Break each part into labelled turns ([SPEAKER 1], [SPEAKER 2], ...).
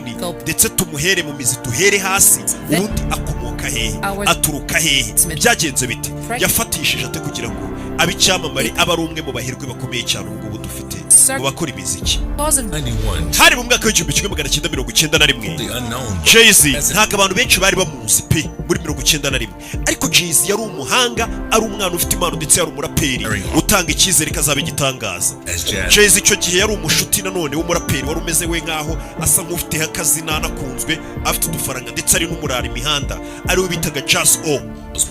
[SPEAKER 1] munini, ndetse tumuhere mu mizi, duhere hasi. Ubundi akomoka hehe? Aturuka hehe? Byagenze bite? Yafatishije ate kugira ngo abe icyamamare, abe ari umwe mu bahirwe bakomeye cyane ubu ngubu dufite mu bakora imiziki?
[SPEAKER 2] Cause of
[SPEAKER 3] 91,
[SPEAKER 1] Hari mu mwaka w'1991.
[SPEAKER 3] the unknown
[SPEAKER 1] Jay-Z ntabwo abantu benshi bari bamuzi pe muri 91, ariko Jay-Z yari umuhanga, ari umwana ufite impano, ndetse yari umuraperi utanga icyizere ko azaba igitangaza.
[SPEAKER 3] as Jazz
[SPEAKER 1] Jay-Z icyo gihe yari umushuti nanone w'umuraperi wari umeze we nkaho asa nk'ufiteho akazina, anakunzwe, afite udufaranga, ndetse ari n'umurara imihanda, ariwe bitaga Jazz O.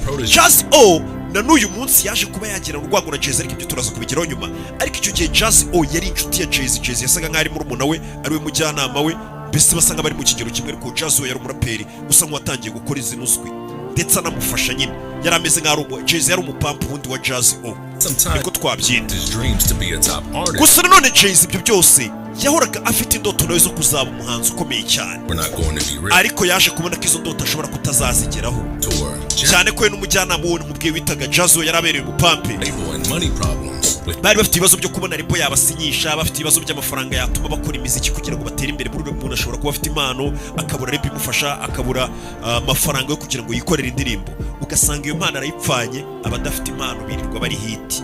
[SPEAKER 3] protege.
[SPEAKER 1] Jazz O na n'uyu munsi yaje kuba yagira urwango na Jay-Z, ariko ibyo turaza kubigeraho nyuma. Ariko icyo gihe Jazz O yari inshuti ya Jay-Z. Jay-Z yasaga nkaho ari murumuna we, ari we mujyanama we, mbese basa nk'abari mu kigero kimwe. Ariko Jazz O yari umuraperi usa nk'uwatangiye gukora izina, uzwi, ndetse anamufasha nyine. Yari ameze nk'aho ari Jay-Z yari umupampu wundi wa Jazz O,
[SPEAKER 3] Sometimes
[SPEAKER 1] niko twabyita.
[SPEAKER 3] his dreams to be a top artist
[SPEAKER 1] Gusa nanone Jay-Z ibyo byose yahoraga afite indoto nawe zo kuzaba umuhanzi ukomeye cyane,
[SPEAKER 3] were not going to be real.
[SPEAKER 1] ariko yaje kubona ko izo ndoto ashobora kutazazigeraho,
[SPEAKER 3] Tour,
[SPEAKER 1] cyane ko we n'umujyanama we nkubwiye witaga Jazz O yari abereye umupampe,
[SPEAKER 3] label and money problems with
[SPEAKER 1] bari bafite ibibazo byo kubona label yabasinyisha, bafite ibibazo by'amafaranga yatuma bakora imiziki kugira ngo batere imbere. Muri umuntu ashobora kuba afite impano, akabura label imufasha, akabura amafaranga yo kugira ngo yikorere indirimbo, ugasanga iyo mpano arayipfanye. Abadafite impano birirwa bari hit.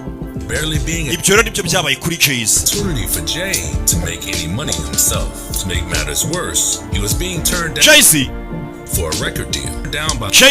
[SPEAKER 3] barely being an
[SPEAKER 1] Ibyo rero nibyo byabaye kuri Jay-Z.
[SPEAKER 3] opportunity for Jay to make any money himself. To make matters worse, he was being turned down
[SPEAKER 1] Jay-Z
[SPEAKER 3] for a record deal. Down by
[SPEAKER 1] Jay